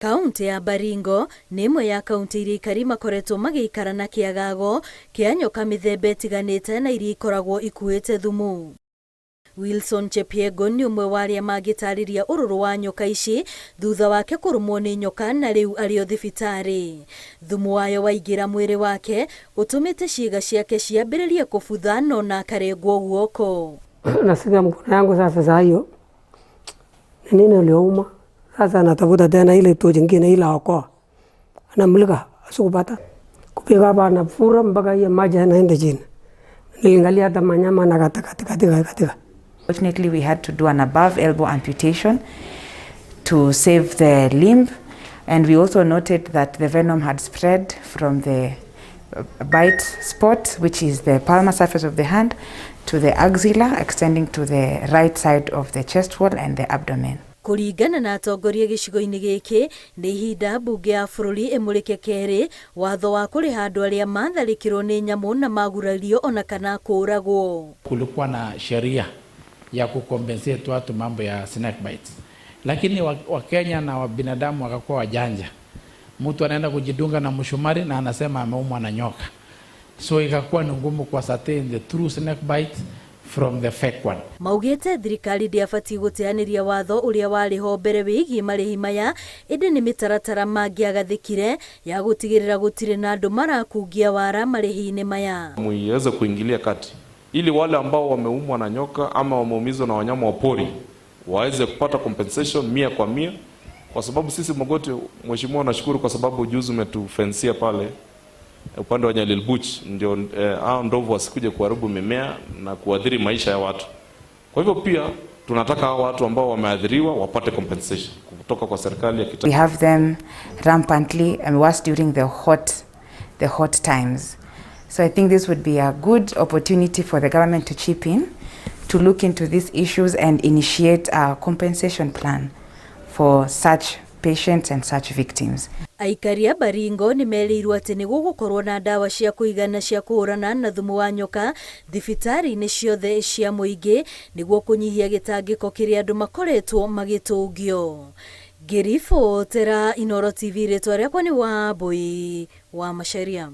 Kauntĩ ya Baringo nĩ ĩmwe ya kauntĩ iria aikari makoretwo magĩikara na kĩagago kĩa nyoka mĩthemba ĩtiganĩte na iria ikoragwo ikuĩte thumu. Wilson Chepyegon nĩ ũmwe wa arĩa mangĩtarĩria ũrũrũ wa nyoka ici thutha wake kũrũmwo nĩ nyoka na rĩu arĩ o thibitarĩ. Thumu wayo waingĩra mwĩrĩ wake ũtũmĩte ciĩga ciake ciambĩrĩrie kũbutha na ona akarengwo guoko. Nasikia mkono yangu sasa saa hiyo ni nini uliuma sasa, natafuta tena ile tochi ingine ile okoa, anamulika asikupata kupiga hapa, anafura mpaka hiyo maji yanaenda chini. Niliangalia hata manyama na katika katika katika. Fortunately, we had to do an above elbow amputation to save the limb, and we also noted that the venom had spread from the bite spot, which is the palmar surface of the hand, to the axilla, extending to the right side of the chest wall and the abdomen. Kũringana na atongoria gĩcigo-inĩ gĩkĩ, nĩ ihinda mbunge ya bũrũri ĩmũrĩke kerĩ watho wa kũrĩha andũ arĩa matharĩkĩrwo nĩ nyamũ na magurario ona kana kũũragwo. Kulikuwa na sheria ya kucompensate watu mambo ya snake bites, lakini Wakenya na wa binadamu wakakuwa wajanja. Mtu anaenda kujidunga na mshumari na anasema ameumwa na nyoka, so ikakuwa ni ngumu ku ascertain the true snake bite from the fake one. Maugĩte thirikari ndĩabatiĩ gũteanĩria watho ũrĩa warĩ ho mbere wĩgiĩ marĩhi maya, ĩndĩ nĩ mĩtaratara mangĩagathĩkire ya gũtigĩrĩra gũtirĩ na andũ marakungia wara marĩhi-inĩ maya. Muiweze kuingilia kati ili wale ambao wameumwa na nyoka ama wameumizwa na wanyama wa pori waweze kupata compensation 100%, kwa sababu sisi Mogotio, mheshimiwa, nashukuru kwa sababu juzi umetufensia pale upande wa Nyalilbuch, ndio hao ndovu wasikuje kuharibu mimea na kuathiri maisha ya watu. Kwa hivyo pia tunataka hao watu ambao wameathiriwa wapate compensation kutoka kwa serikali ya kitaifa. We have them rampantly and worse during the hot times. So I think this would be a good opportunity for the government to chip in, to look into these issues and initiate a compensation plan for such patients and such victims. Aikari a Baringo nĩ merĩirwo atĩ nĩ gũgũkorwo na ndawa cia kũigana cia kũhũrana na thumu wa nyoka thibitarĩ-inĩ ciothe cia mũingĩ nĩguo kũnyihia gĩtangĩko kĩrĩa andũ makoretwo magĩtũngio. Ngĩribotera Inooro TV, rĩtwa rĩakwa nĩ Wambui wa Macharia.